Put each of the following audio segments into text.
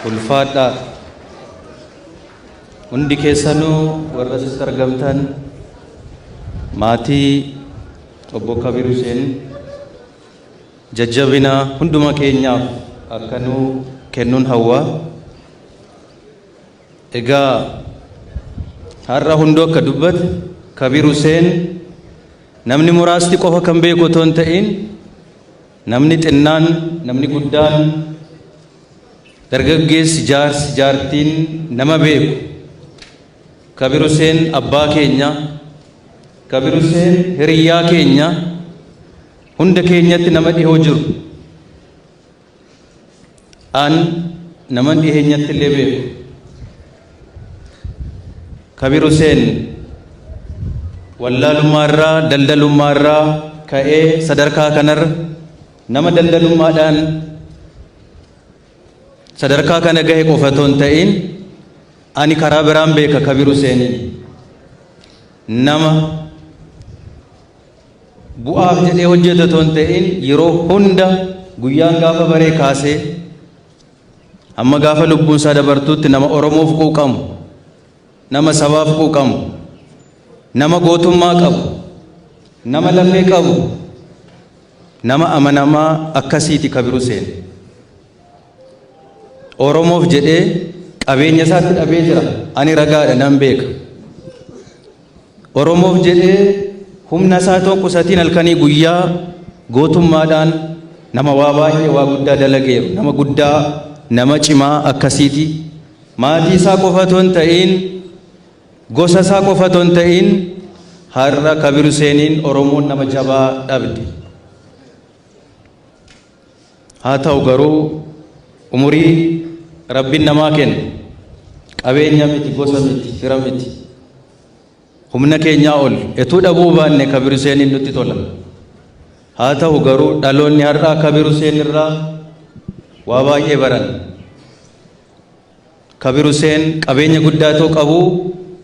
Ulfaadhaa. Hundi keessanuu warra asitti argamtan, maatii obbo Kabir Huseen, jajjabina hunduma keenyaaf akka nuu kennuun hawwa. Egaa har'a hunduu akka dubbate, Kabir Huseen namni muraasti qofa kan beeku otoo hin ta'in, namni xinnaan, namni guddaan, dargaggeessi, jaarsi, jaartiin nama beeku. Kabir Huseen abbaa keenya, Kabir Huseen hiriyyaa keenya, hunda keenyatti nama dhihoo jiru. An naman dhiheenyatti illee beeku. Kabir Huseen wallaalummaarraa, daldalummaarraa ka'ee sadarkaa kanarra, nama daldalummaadhaan sadarkaa kana gahe qofa otoo hin ta'in, ani karaa biraan beeka. Kabir Huseeniin nama bu'aaf jedhee hojjetu otoo hin ta'in, yeroo hunda guyyaan gaafa baree kaasee amma gaafa lubbuun isaa dabartuutti nama Oromoof quuqamu, nama sabaaf quuqamu, nama gootummaa qabu, nama lafee qabu, nama amanamaa akkasiiti Kabir Huseen. Oromoof jedhee qabeenya isaatti dhabee jira. Ani ragaadha, nan beeka. Oromoof jedhee humna isaa otoo qusatiin halkanii guyyaa gootummaadhaan nama waa baay'ee, waa guddaa dalageeru, nama guddaa, nama cimaa akkasiiti. Maatii isaa qofa otoo hin ta'in, gosa isaa qofa otoo hin ta'in, har'a Kabir Huseeniin Oromoon nama jabaa dhabde. Haa ta'u garuu umurii Rabbiin namaa kenna. Qabeenya miti, gosa miti, fira miti. Humna keenyaa ol etuu dhabuu baanne Kabir Huseeniin nutti tola. Haa ta'u garuu dhaloonni har'aa Kabir Huseen irraa waa baay'ee baran. Kabir Huseen qabeenya guddaa too qabu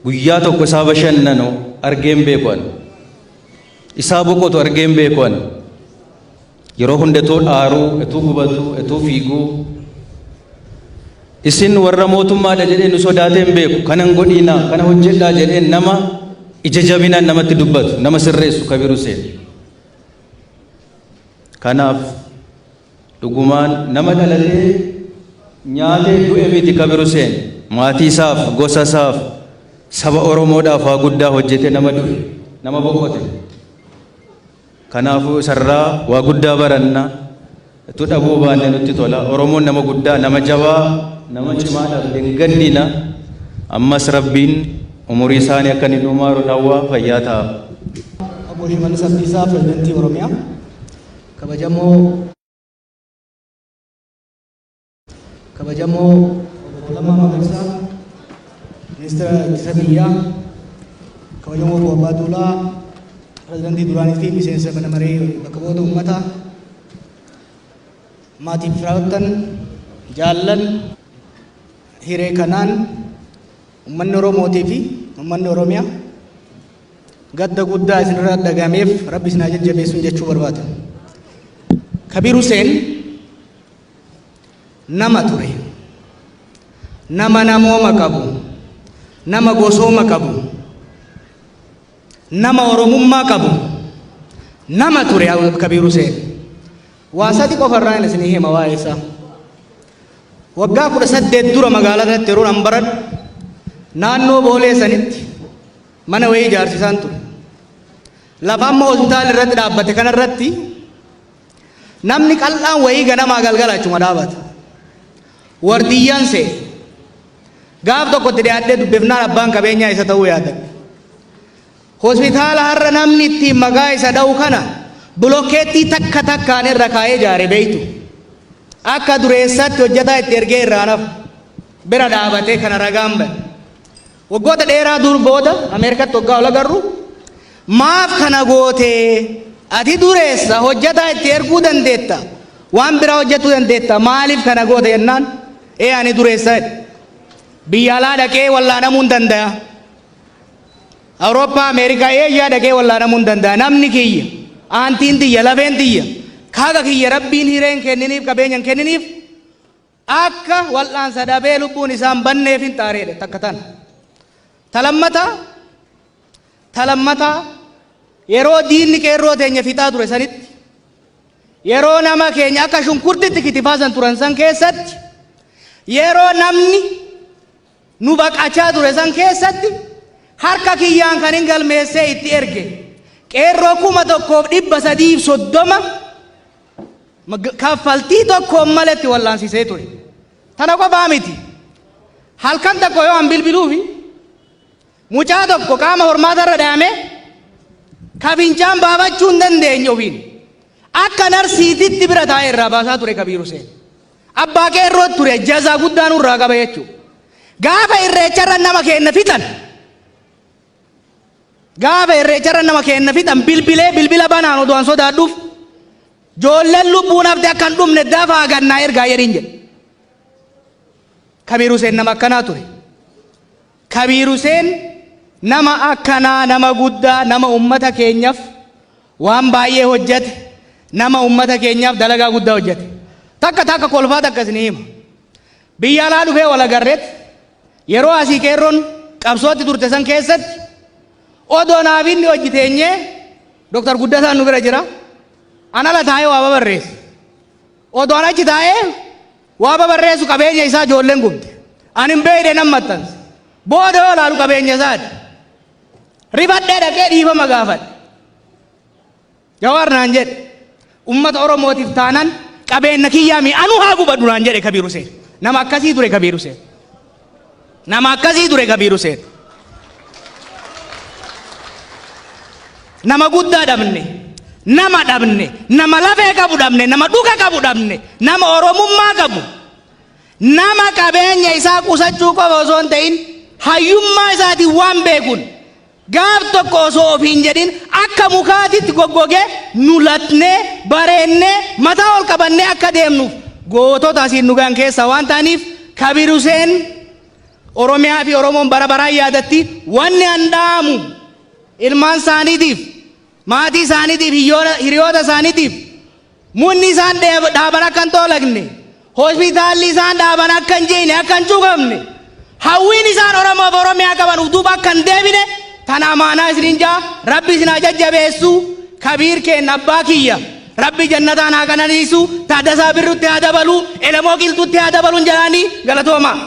guyyaa tokko isaa bashannanu argeen beeku ani. Isaa boqotu argeen beeku ani. Yeroo hunda etuu dhaaruu, etuu gubatu, etuu fiiguu. Isin warra mootummaadha jedhee nu sodaatee hin beeku. Kana hin godhiinaa, kana hojjedhaa jedhee nama ija jabinaan namatti dubbatu, nama sirreessu Kabir Huseen. Kanaaf dhugumaan nama dhalatee nyaatee du'e miti Kabir Huseen. Maatii isaaf, gosa isaaf, saba Oromoodhaaf waa guddaa hojjete nama du'e, nama boqote. Kanaafuu isarraa waa guddaa baranna. Utuu dhabuu baanne nutti tola. Oromoon nama guddaa, nama jabaa, nama cimaa dhabde hin gaddina. Ammas Rabbiin umurii isaanii akka inni nu maaru hawwa. Fayyaa ta'a. Obbo Shimallis Abdiisaa, Pirezidantii Oromiyaa, kabajamoo Obbo Lammaa Magarsaa, Ministeera Ittisa Biyyaa, kabajamoo Obbo Abbaa Duulaa, Pirezidantii duraanii fi miseensa mana maree bakka bu'oota uummataa, maatii, firoottan, jaallan, hiree kanaan uummanni Oromootii fi uummanni Oromiyaa gadda guddaa isinirraa dhagameef Rabbi isin haa jajjabeessuun jechuu barbaada. Kabiir Huseen nama ture. Nama namooma qabu. Nama gosooma qabu. Nama Oromummaa qabu. Nama ture Kabiir Huseen. Waa sadi qofa irraa isinii hima waa'ee isaa. Waggaa 18 dura magaalaa kanatti yeroo an baradhu, naannoo Boolee sanitti mana wayii ijaarsisaan ture. Lafa amma hospitaala irratti dhaabbate kanarratti namni qal'aan wayii ganamaa galgala achuma dhaabata. Wardiyyaan se'e. Gaaf tokko itti dhiyaadhee dubbifnaan abbaan qabeenyaa isa ta'uu yaadadhe. Hospitaala har'a namni ittiin maqaa isa dha'u kana bilokkeettii takka takkaan irra kaa'ee ijaare, beeytu. Akka dureessaatti hojjetaa itti ergee irraa nafu. Bira dhaabatee kana ragaan bahe. Waggoota dheeraa dur booda Ameerikatti waggaa ol agarru, maaf kana gootee, ati dureessa, hojjetaa itti erguu dandeetta, waan biraa hojjechuu dandeetta, maaliif kana goote jennaan, ee ani dureessa jedhe. Biyya alaa dhaqee wallaanamuu hin danda'a. Awurooppaa, Ameerikaa, Eeshiyaa dhaqee wallaanamuu hin danda'a. Namni kiyya, aantiin tiyya, lafeen tiyya, kaaga kiyya Rabbiin hireen kenniniif, qabeenya hin kenniniif. Akka wal'aansa dhabee lubbuun isaan banneef hin xaareedha takka tana. Talammataa yeroo diinni qeerroo teenya fixaa ture sanitti, yeroo nama keenya akka shunkurtitti kitifaasan turan san keessatti, yeroo namni nu baqachaa ture san keessatti, harka kiyyaan kan hin galmeessee itti erge qeerroo 1330 kaffaltii tokkoon maletti wallaansisee ture. Tana qofaa miti. Halkan tokko yoo an bilbiluufi mucaa tokko qaama hormaata irra dhaame ka fincaan baafachuu hin dandeenye ofiin akka narsiititti bira taa'ee irraa baasaa ture Kabiir Huseen. Abbaa qeerroo ture, jazaa guddaa nurraa qaba jechuudha. Gaafa irreecharra nama keenna fixan, gaafa irreecharra nama keenna fixan, bilbilee bilbila banaan odoo an sodaadhuuf, "Joolleen lubbuun hafte akka hin dhumne dafaa gannaa ergaa" jedhin jedhe. Kabiir Huseen nama akkanaa ture. Kabiir Huseen nama akkanaa, nama guddaa, nama ummata keenyaaf waan baay'ee hojjete, nama ummata keenyaaf dalagaa guddaa hojjete. Takka takka kolfaa takka isinii hima. Biyya alaa dhufee wal agarreet yeroo asii qeerroon qabsootti turte san keessatti odoo naaf inni hojii teenyee Dr. Guddataan nu bira jira. An ala taa'ee waa babarreesse. Odoo an achi taa'ee waa babarreessu qabeenya isaa ijoolleen gubde. Ani hin beekne nan maxxanse. Booda yoo ilaalu qabeenya isaati. Rifadhee dhaqee dhiifama gaafadhe. "Jawaar," naan jedhe, "ummata Oromootiif taanan qabeenya kiyyaa mi anu haa gubadhu," naan jedhe Kabiir Huseen. Nama akkasii ture Kabiir Huseen. Nama akkasii ture Kabiir Huseen. Nama guddaa dhabne, nama dhabne, nama lafee qabu dhabne, nama dhuga qabu dhabne, nama Oromummaa qabu, nama qabeenya isaa qusachuu qofa osoo hin ta'in hayyummaa isaatiin waan beekuun gaaf tokko osoo ofiin jedhin akka mukaatitti goggogee nu latnee bareennee mataa ol qabannee akka deemnuuf gootota asiin nu gahan keessaa waan ta'aniif, Kabiir Huseen Oromiyaa fi Oromoon bara baraan yaadatti. Wanni an dhaamu ilmaan isaaniitiif, maatii isaaniitiif, hiriyoota isaaniitiif, munni isaan dhaaban akka hin toolagne, hospitaalli isaan dhaaban akka hin jiine, akka hin cuqamne, hawwiin isaan Oromoof Oromiyaa qaban uf duuba akka hin deebine tana amaanaa isiniin jaa. Rabbi isin haa jajjabeessu. Kabiir keenna, abbaa kiyya, Rabbi jannataan haa qananiisu, Taaddasaa Birrutti haa dabalu, Elemoo Qilxutti haa dabaluun jedhaanii. Galatooma.